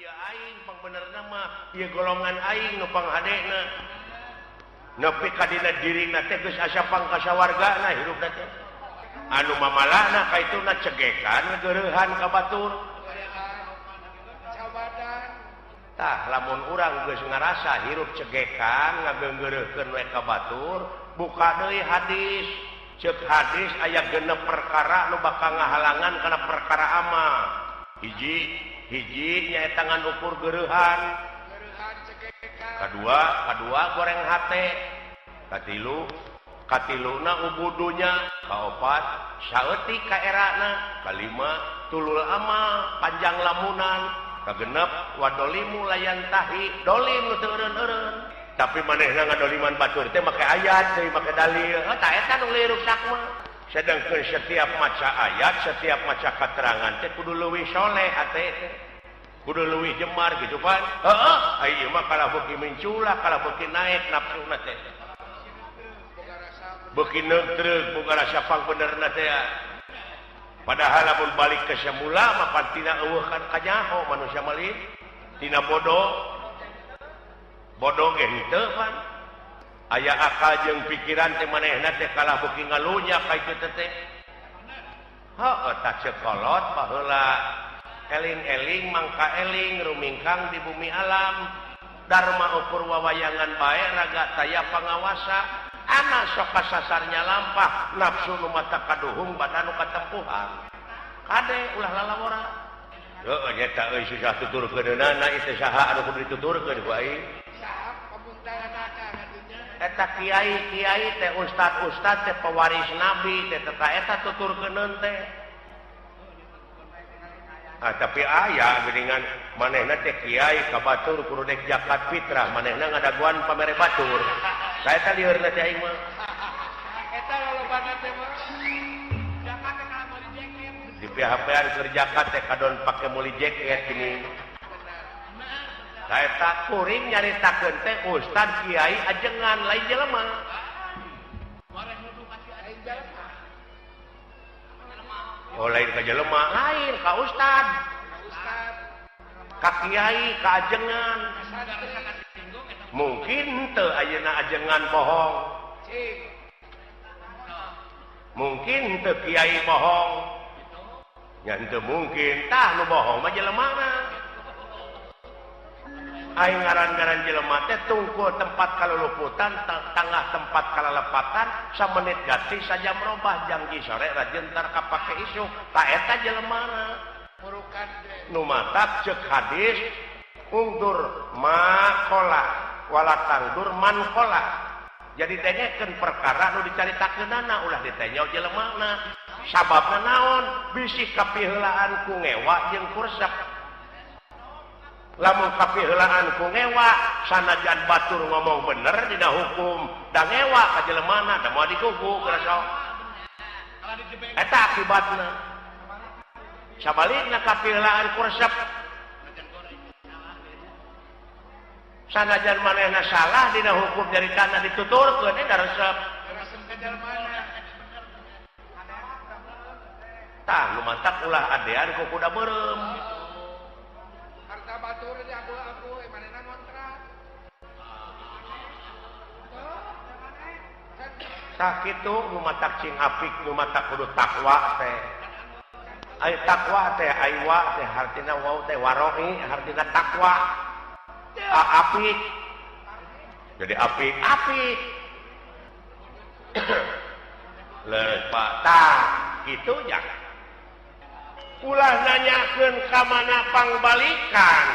Ieu aing pangbenerna mah ieu golongan aing nu panghadena. Nepi ka dina dirina teh geus asa pangkasawargana hirupna teh. Anu mamalana kaituna cegekan geureuhan ka batur. Tah lamun urang geus ngarasa hirup cegekan ngageunggeureuhkeun we ka batur, buka deui hadis. Ceuk hadis aya genep perkara nu bakal ngahalangan kana perkara amal. Hiji, hiji nyaeta ngan ukur geureuhan. Kadua, kadua goreng hate. Katilu, katiluna ubudunya. Kaopat, saeutik kaerana. Kalima, tulul amal, panjang lamunan. Kagenep, wadolimu layan tahi, dolim nu teu eureun-eureun. Tapi manehna ngadoliman batur teh make ayat, deui make dalil. Oh, tah eta nu rusak mah. Sedangkan setiap maca ayat, setiap maca keterangan teh kudu leuwih soleh hate teh. Kudu leuwih jemar gitu pan. Heeh, ai ieu mah kalah beuki mencula, kalah beuki naik nafsuna teh. Beuki neutreuk boga rasa pangbenerna teh. Padahal lamun balik ke semula mah pan tina eueuh kan kanyaho manusia malih, tina bodoh. Bodoh ge henteu pan. Aya akal jeung pikiran teh manehna teh kalah beuki ngalunya ka kitu teh. Heueuh tah ceuk kolot baheula eling-eling mangka eling rumingkang di bumi alam. Dharma ukur wawayangan bae raga taya pangawasa. Anak sok kasasarnya lampah nafsu nu mata kaduhung badan nu katempuhan. Kade ulah lalawora. Heueuh nya euy susah tuturkeunana ieu teh saha anu kudu dituturkeun ku aing. Eta kiai-kiai teh ustad-ustad teh pewaris nabi teh teta eta tuturkeuneun teh. Ah tapi aya geuningan manehna teh kiai ka batur kudu dek zakat fitrah manehna ngadaguan pamere batur. Saeta liurna teh aing mah. Eta lolobana teh mah. Zakat teh kalah meuli jaket. Di PHP-an keur zakat teh kadon pake meuli jaket gini. Saeta kuring nyaritakeun teh ustad kiai ajengan lain jelema. Oh lain ka jelema, lain ka ustad. Ka kiai, ka ajengan. Mungkin teu ayeuna ajengan bohong. Mungkin teu kiai bohong. Nya henteu mungkin tah nu bohong mah jelemana. Aing ngaran-ngaran jelema teh tungkul tempat kaluluputan, tangah tempat kalalepatan, samenit ganti sajam robah janji sore rajin tar kapake isuk. Ta eta jelemana. Nu matak ceuk hadis ungdur makola wala tangdur mankola. Jadi dengekeun perkara nu dicaritakeunana ulah ditenyo jelemana. Sababna naon? Bisi kapiheulaan ku ngewa jeung kuresep. Lamun kapiheulaan ku ngewa sanajan batur ngomong bener dina hukum da ngewa ka jelemana da moal dikuku geus. Eta akibatna. Sabalikna kapiheulaan ku resep sanajan manehna salah dina hukum nyaritana dituturkeun eta resep. Tah nu mantak ulah adean ku kuda beureum. Harta batur di abu-abu manehna ngontrak. Tah kitu nu matak cing apik nu matak kudu takwa teh. Ai takwa teh ai wa teh hartina wau teh waroi hartina takwa. Apik. Jadi apik, apik. Lepas tah kitu nya. Ulah nanyakeun ka mana pangbalikan.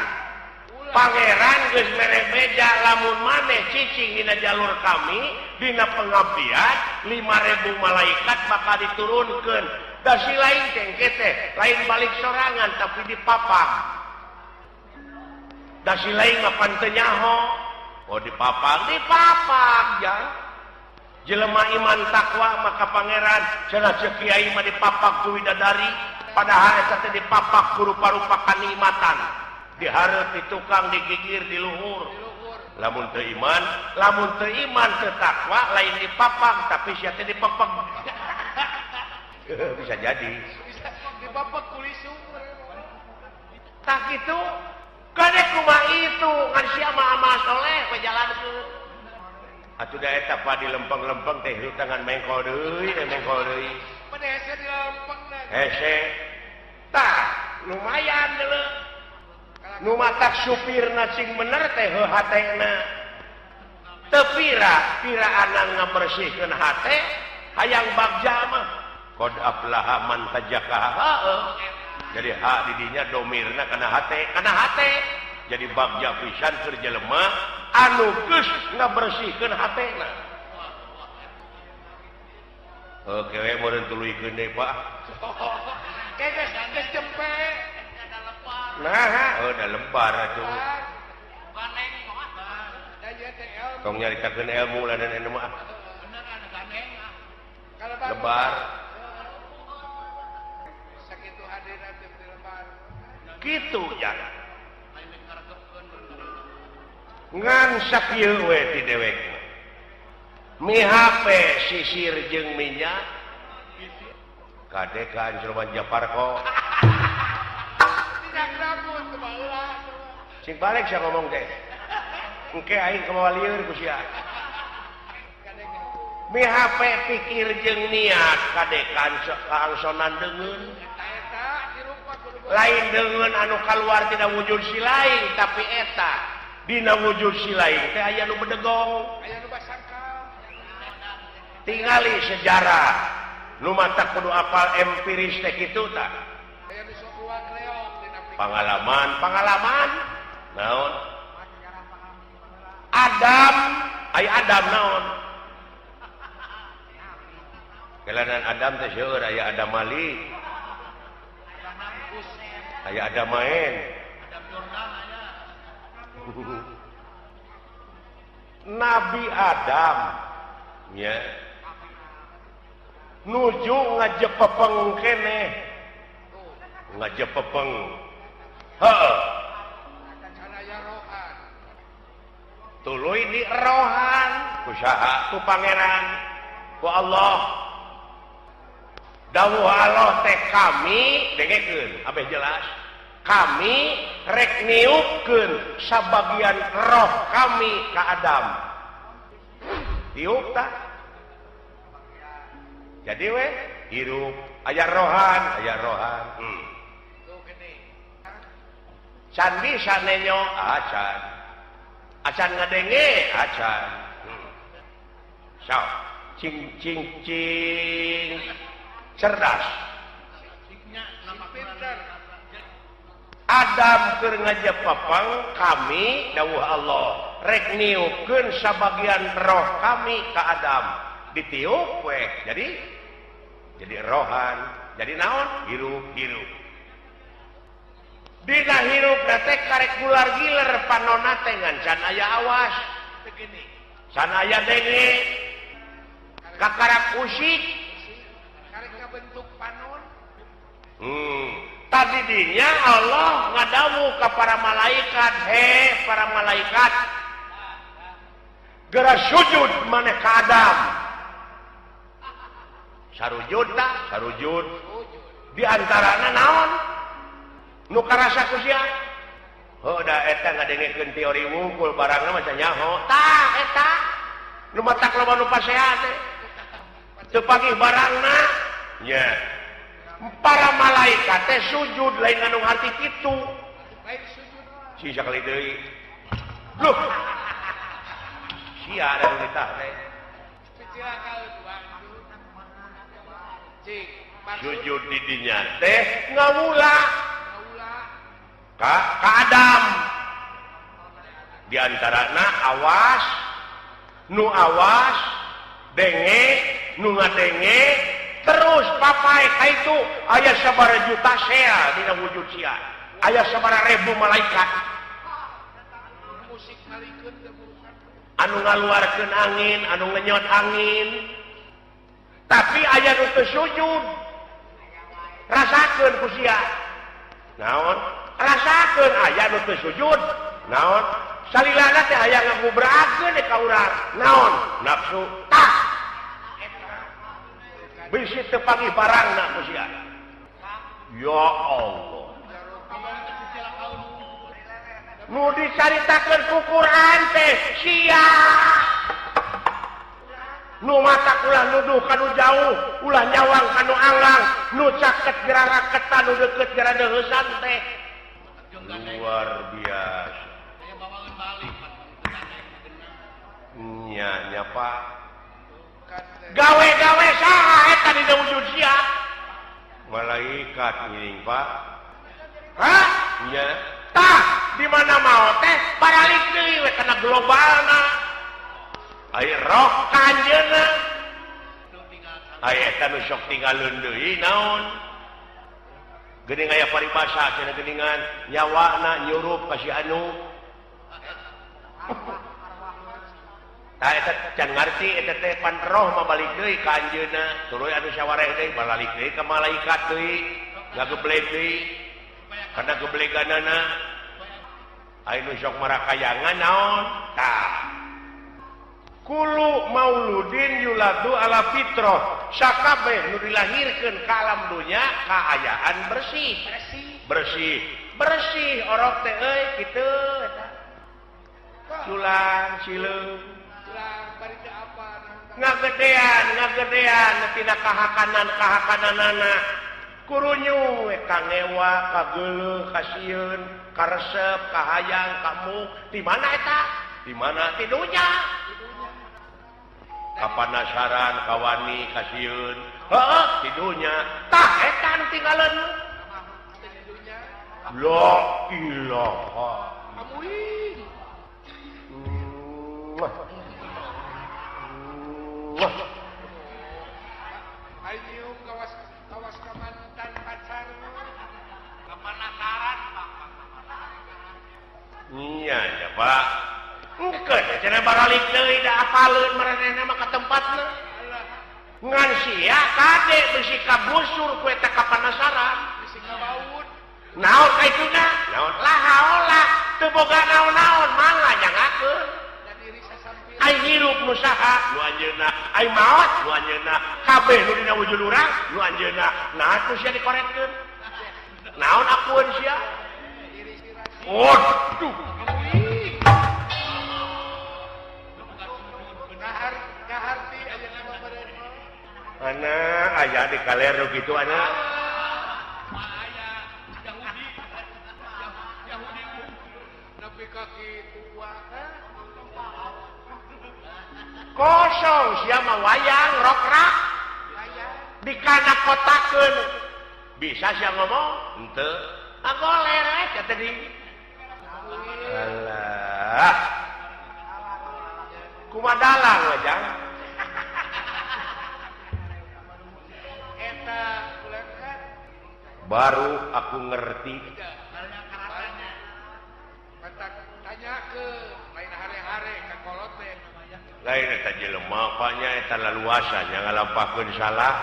Pangeran geus mere beja lamun maneh cicing dina jalur kami dina pengabdian 5.000 malaikat bakal diturunkeun. Da si lain teh teh lain balik sorangan tapi dipapang. Da si lain mah pan teu nyaho. Oh dipapang, dipapang ya. Jelema iman takwa maka pangeran cenah ceuk kiai mah dipapak ku widadari. Padahal eta teh dipapak ku rupa-rupa kanikmatan. Dihareup di tukang, digigir di luhur. Lamun teu iman, lamun teu iman teu takwa lain dipapak tapi sia teh dipepeg. Bisa jadi. Dipapek kulisu. Tah kitu Kadek kumaha itu ngan sia mah amal soleh we jalankeun. Atuh da eta pa di lempeng-lempeng teh tangan mengkol deui, mengkol deui. Pada hese di lempeng. Hese. Tah, lumayan deuleu. Nu matak supirna cing bener teh heuh hatena. Teu pira, piraana ngabersihkeun hate, hayang bagja mah. Qad aflaha man tazakkaha. Jadi hak didinya domirna kana hate, kana hate. Jadi bagja pisan keur jelema anu geus ngabersihkeun hatena. Oke, we meureun tuluykeun deui, Pak. Geus geus jempe. Nah, oh da lebar atuh. Tong nyaritakeun ilmu lah dan anu mah. Lebar. Sakitu hadirna teh lebar. Kitu jangan. Ngan sakieu we ti dewek. Mihape sisir jeung minyak. Kade ka Anjurman Japarko. Sing balik sia ngomong teh. Engke aing kumaha lieur ku sia. Mihape pikir jeung niat kade kaangsonan deungeun. Lain deungeun anu kaluar tina wujud si lain, tapi eta dina wujud si lain teh aya nu bedegong. Aya nu basangkal. Tingali sejarah nu matak kudu apal empiris teh kitu tah. Pengalaman, pengalaman naon? Adam, ay Adam naon? Kelanan Adam teh seueur aya Adam Mali. Aya Adam main. Nabi Adam nya nuju ngajepepeng keneh. Ngajepepeng. Heeh. Tuluy di rohan ku saha? Ku pangeran, ku Allah. Dawuh Allah teh kami dengekeun abeh jelas. Kami rek niupkeun sabagian roh kami ka Adam. Tiup tah. Jadi we hirup aya rohan, aya rohan. Can bisa nenyo acan. Acan ngadenge acan. Sok cing cing cing cerdas. Adam keur ngajepepeng kami dawuh Allah rek niupkeun sabagian roh kami ka Adam. Ditiup we jadi rohan, jadi naon? Hirup-hirup. Dina hirup teh karek gular giler panonna teh ngan can aya awas. Can aya denge. Kakarak usik. Karek kabentuk panon. Tadi dinya Allah ngadawu ka para malaikat, he para malaikat. Geura sujud maneh ka Adam. Sarujud tah, sarujud. Di antarana naon? Nu karasa ku sia. Heuh da eta ngadengekeun teori wungkul barangna mah nyaho. Tah eta nu matak loba nu pasea teh. Teu pagih barangna. Nya. Para malaikat teh sujud lain anu harti kitu. Lain sujud. Si sakali deui. Loh. Sia ada nu ditah teh. Sujud di dinya teh ngawula. Ka Adam. Di antarana awas, nu awas, denge, nu ngadenge, terus papai ka itu aya sabaraha juta sea dina wujud sia. Aya sabaraha ribu malaikat. Anu ngaluarkeun angin, anu ngenyot angin. Tapi aya nu teu sujud. Rasakeun ku sia. Naon? Rasakeun aya nu teu sujud. Naon? Salilana teh aya ngagubrakeun ka urang. Naon? Nafsu. Tah. Bisi teu panggih barangna ku sia. Ya Allah. Nu dicaritakeun ku Quran teh sia. Nu matak ulah nuduh kanu jauh, ulah nyawang kanu anglang, nu caket geura raketan, nu deukeut geura deuheusan teh. Luar biasa. Nya nya Pak. Gawe-gawe saha eta dina wujud sia? Malaikat ngiring Pak. Hah? Nya. Tah, di mana mau teh baralik deui we kana globalna. Ai roh ka anjeunna. Ai eta nu sok tinggalun deui naon? Geuning aya paribasa cenah geuningan nyawana nyurup ka si anu. Tah eta can ngarti eta teh pan roh mah balik deui ka anjeunna, tuluy anu sawareh deui balik deui ka malaikat deui, ngageblek deui. Karena gebleganana ai nu sok marakayangan naon? Tah. Kulu mauludin yuladu ala fitrah, sakabeh nu dilahirkeun ka alam dunya kaayaan bersih. Bersih. Bersih orok teh euy kitu eta. Culang sileung. Ngagedean, ngagedean tina kahakanan-kahakananana. Kurunyu we kangewa, kageuleuh, kasieun, karesep, kahayang, kamuk. Di mana eta? Di mana? Di dunya. Kapanasaran, kawani, kasieun. Heeh, di dunya. Tah eta nu tinggalin. La ilaha. Amuin. Ayo kawas kawas ka mantan pacar. Kapanasaran, Pak. Iya, ya, Pak. Engkeun cenah baralik deui da apaleun maranehna mah ka tempatna. Ngan sia kade bisi kabusur ku eta kapanasaran, bisi kabaut. Naon kaituna? Naon lah haola, teu boga naon-naon mangga nyangakeun. Ai hirup nu saha? Nu anjeunna. Ai maot nu anjeunna. Kabeh nu dina wujud urang nu anjeunna. Nah ku sia dikoretkeun. Naon akueun sia? Waduh. Anak aya di kaler nu kitu anak. Yahudi nepi ka kitu kosong sia mah wayang rokrak dikana kotakeun bisa sia ngomong henteu agoler we sia teh di alah kumaha dalang we jang eta ulekan baru aku ngerti tanya ke lain hare-hare ka kolot teh lain eta jelema nya eta laluasa nya ngalampahkeun salah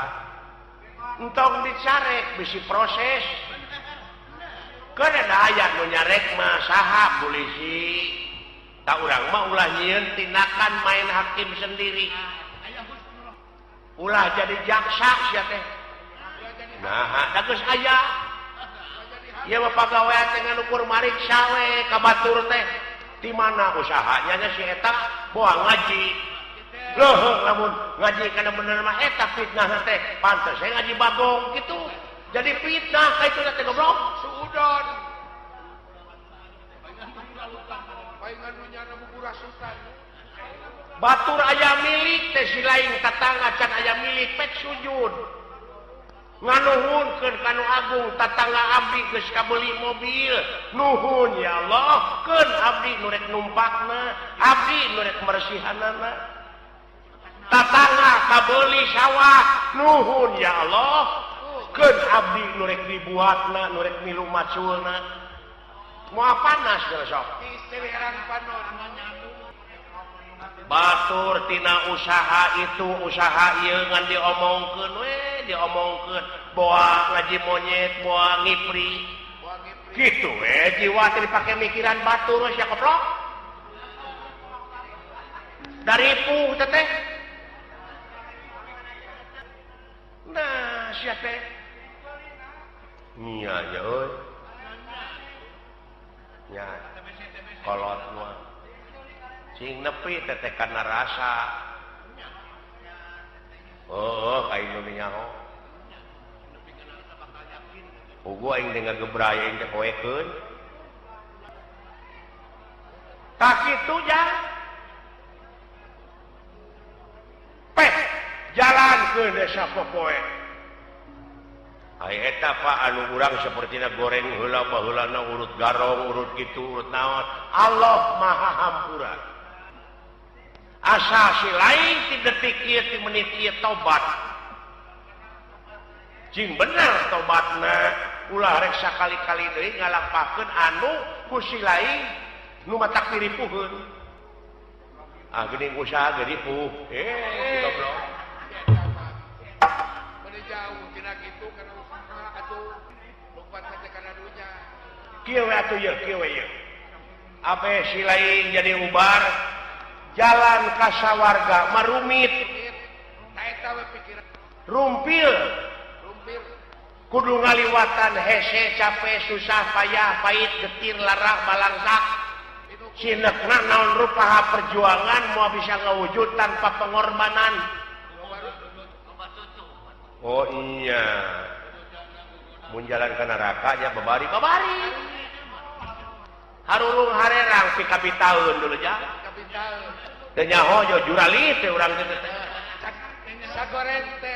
entong dicarek bisi proses keun ada aya nu nyarek mah saha polisi tak urang mah ulah nyieun tindakan main hakim sendiri ulah jadi jaksa sia teh nah da geus aya ieu mah pagawean teh ngan ukur mariksa we ka batur teh di mana usahanya nya si eta boa ngaji loh lamun ngaji kana bener mah eta fitnah teh pantes saya ngaji bagong gitu jadi fitnah ka itu teh goblok suudon paingan nu nyana buku rasukan batur aya milik teh si lain tatangga can aya milik pek sujud nganuhunkeun ka nu agung tatangga abdi geus kabeuli mobil nuhun ya Allah keun abdi nu rek numpakna abdi nu rek mersihanana tatangga kabeuli sawah nuhun ya Allah keun abdi nu rek dibuatna nu rek milu maculna moal panas geus sok batur tina usaha itu usaha ieu ngan diomongkeun we diomongkeun boa ngaji monyet boa ngipri kitu we jiwa teh dipake mikiran batur sia koplok daripuh teh nah sia teh nya nya euy nya Kolot mah sing nepi teh kana rasa. Oh, aing nu nyaho. Ugu aing teh ngagebray aing teh poekeun. Tah kitu jang. Peh jalan ke desa popoe. Ai eta Pak anu urang sapertina goreng heula baheulana urut garong, urut kitu, urut naon. Allah Maha Hampura. Asa si lain ti detik ieu ti menit ieu tobat. Cing bener tobatna, ulah rek sakali-kali deui ngalampakeun anu ku si lain nu matak diripuheun. Ah geuning usaha ge ripuh. Goblok. Jauh tina kitu kana usaha atuh lompat teh kana dunya. Kieu we atuh ieu, kieu we ieu. Abe si lain jadi ubar jalan ka sawarga marumit. Ta eta we pikiran rumpil. Rumpil. Kudu ngaliwatan hese capek susah payah pahit getir larah balangsak. Sinekna naon rupaha perjuangan moal bisa ngawujud tanpa pengorbanan. Oh iya, mun jalan ke neraka nya babari babari. Harulung harerang pi kapitaeun dulu ja. Kapitaeun. Teu nyaho jo jurali teh urang teh teh. Sagoreng teh.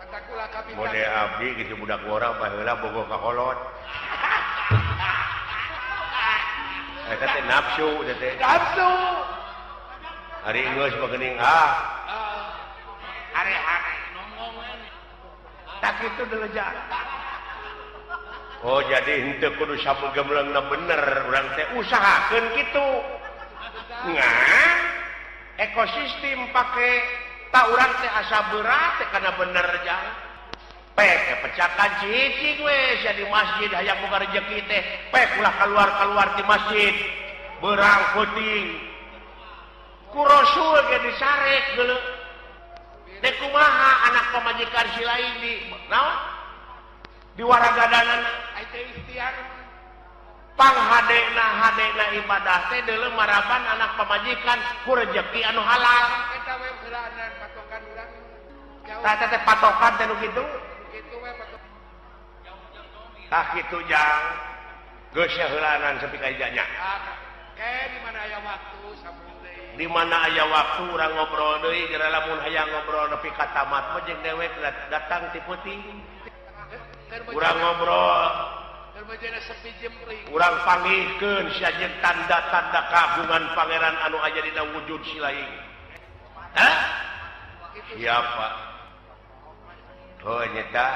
Patakula kapitaeun. Mode abdi kitu budak urang baheula bogoh ka kolot. Eta teh nafsu teh teh. Nafsu. Ari geus bageuning ah. Hare-hare tak itu dulu jalan. Oh jadi henteu kudu sapegemleungna bener urang teh usahakeun kitu. Ngan ekosistem pake tak urang teh asa berat teh kana bener jang. Pek pecakan cicing we sia di masjid hayang boga rejeki teh pek ulah keluar-keluar di masjid beurang peuting. Ku Rasul ge disarek geuleuh. Dek kumaha anak pamajikan si lain di naon? Di waragadanana ai teh ikhtiar panghadena hadena ibadah teh deuleu maraban anak pamajikan ku rejeki anu halal. Eta we heulaanan patokan urang. Tah teh patokan teh nu kitu. Kitu we patokan. Tah kitu jang. Geus heulaanan sepi ka ijanya. Ke di mana aya waktu sambung. Di mana aya waktu urang ngobrol deui geura lamun hayang ngobrol nepi ka tamat mah jeung dewek datang ti peuting. Urang ngobrol urang panggihkeun sia jeung tanda-tanda kagungan pangeran anu aya dina wujud si lain. Hah? Siapa? Oh nyata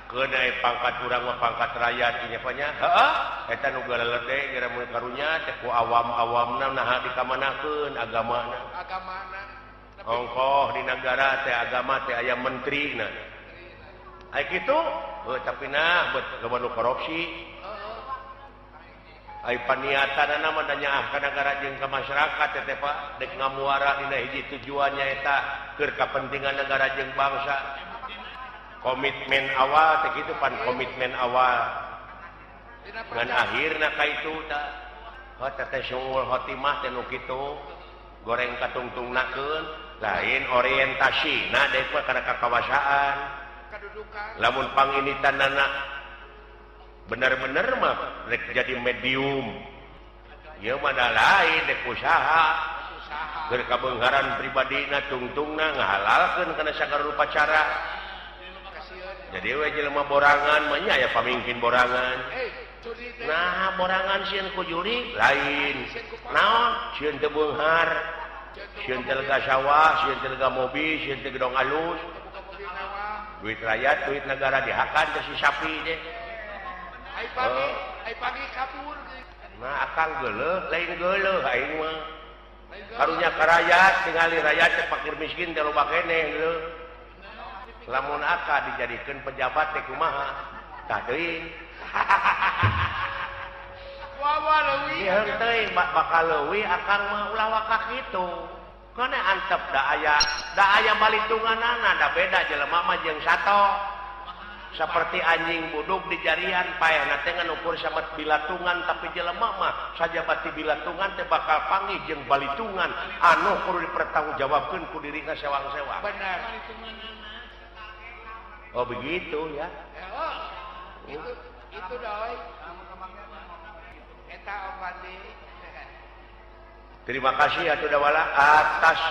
keun pangkat urang mah pangkat rakyat nya nya. Heeh. Eta nu galelede geura mun karunya teh ku awam-awamna naha dikamanakeun agamana. Agamana. Ongkoh di negara teh agama teh aya menterina. Ai kitu? Heuh tapi nah bet loba nu korupsi. Ai paniatanana mah nyaah ka nagara jeung ka masyarakat teh Pak dek ngamuara dina hiji tujuan nyaeta keur kapentingan negara jeung bangsa. Komitmen awal teh kitu pan komitmen awal. Ngan akhirna ka itu tah. Heuh teh sungul khotimah teh nu kitu. Goreng katungtungnakeun lain orientasina deui mah kana kakawasaan. Lamun panginitanana bener-bener mah rek jadi medium. Ieu mah da lain dek usaha. Keur kabeungharan pribadina tungtungna ngahalalkeun kana sagala rupa cara. Jadi we jelema borangan mah nya aya pamingkin borangan. Nah, borangan sieun ku juri lain. Naon? Sieun teu beunghar, sieun teu lega sawah, sieun teu lega mobil, sieun teu gedong alus. Duit rakyat, duit negara dihakan teh si sapi teh. Ai pagi kabur. Nah, akang geuleuh, lain geuleuh aing mah. Karunya ka rakyat, tingali rakyat teh fakir miskin teh loba keneh geuleuh. Lamun aka dijadikeun pejabat teh kumaha? Tah teuing. Wah, teuing bakal leuwih akang mah ulah waka kitu. Kana antep da aya balitunganana da beda jelema mah jeung sato. Seperti anjing buduk di jarian paehna teh ngan ukur samet bilatungan tapi jelema mah sajabati bilatungan teh bakal panggih jeung balitungan anu kudu dipertanggungjawabkeun ku dirina sewang-sewang. Benar. Oh begitu ya. Oh, itu doi. Eta opati. Terima kasih atuh Dawala atas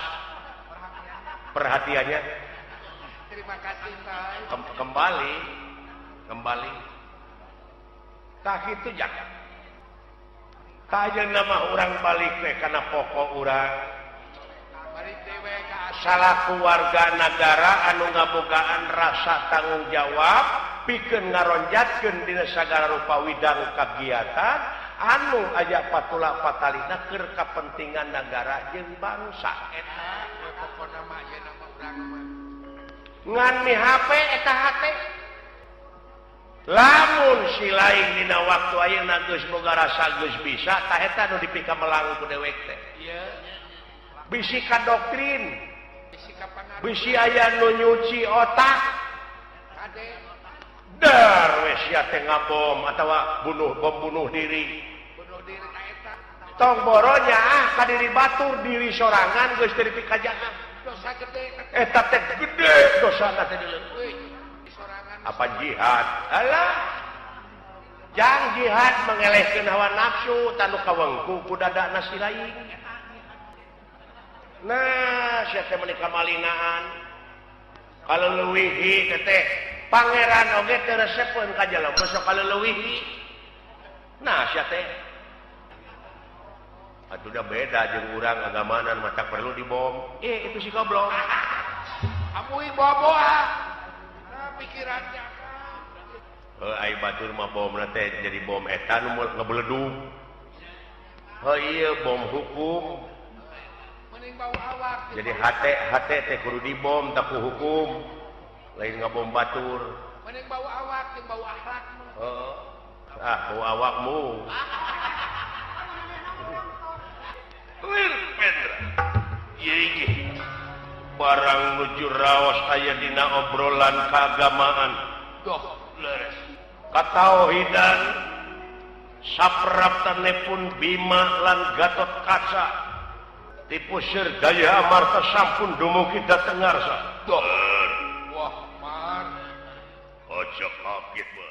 perhatiannya. Terima kasih Pak. Kembali. Tah kitu jangan. Tah ayeuna mah urang balik we kana pokok urang. Salaku warga nagara anu ngabogaan rasa tanggung jawab pikeun ngaronjatkeun dina sagala rupa widang kagiatan anu aya patula patalina keur kapentingan nagara jeung bangsa. Eta we pokona mah ayeuna mah urang mah. Ngan mi HP eta hate. Lamun si lain dina waktu ayeuna geus boga rasa geus bisa tah eta nu dipikamelang ku dewek teh. Ieu bisi ka doktrin, bisi aya nu nyuci otak. Dar we sia teh ngabom atawa bom bunuh diri. Tong boronya ah ka diri batur diri sorangan geus teu dipikajahan. Dosa gede. Eta teh gede dosana teh dileutik. Apa jihad? Alah. Jang jihad mengelehkeun hawa nafsu tanu kawengku ku dadana si lain. Nah, sia teh meuni kamalinaan. Kaleuwihi teh pangeran oge teu resepeun ka jelema sok kaleuwihi. Nah, sia teh atuh da beda jeung urang agamanan mata perlu dibom. Itu si goblok. Amui boboa. Nah, pikirannya. Heuh ai batur mah bomna teh jadi bom eta nu ngebeledug. Heuh ieu bom hukum. Jadi hate teh kudu dibom tak ku hukum. Lain ngabom batur. Mending bau awak jeung bau akhlak. Heeh. Ah, bau awakmu. Lir Pendra. Ieu barang nuju raos aya dina obrolan keagamaan. Doh, leres. Katauhidan sapraptanepun Bima lan Gatot Kaca. Tipu Daya Amarta sampun dumugi dhateng ngarsa. Wah, mar. Aja kaget, Mas.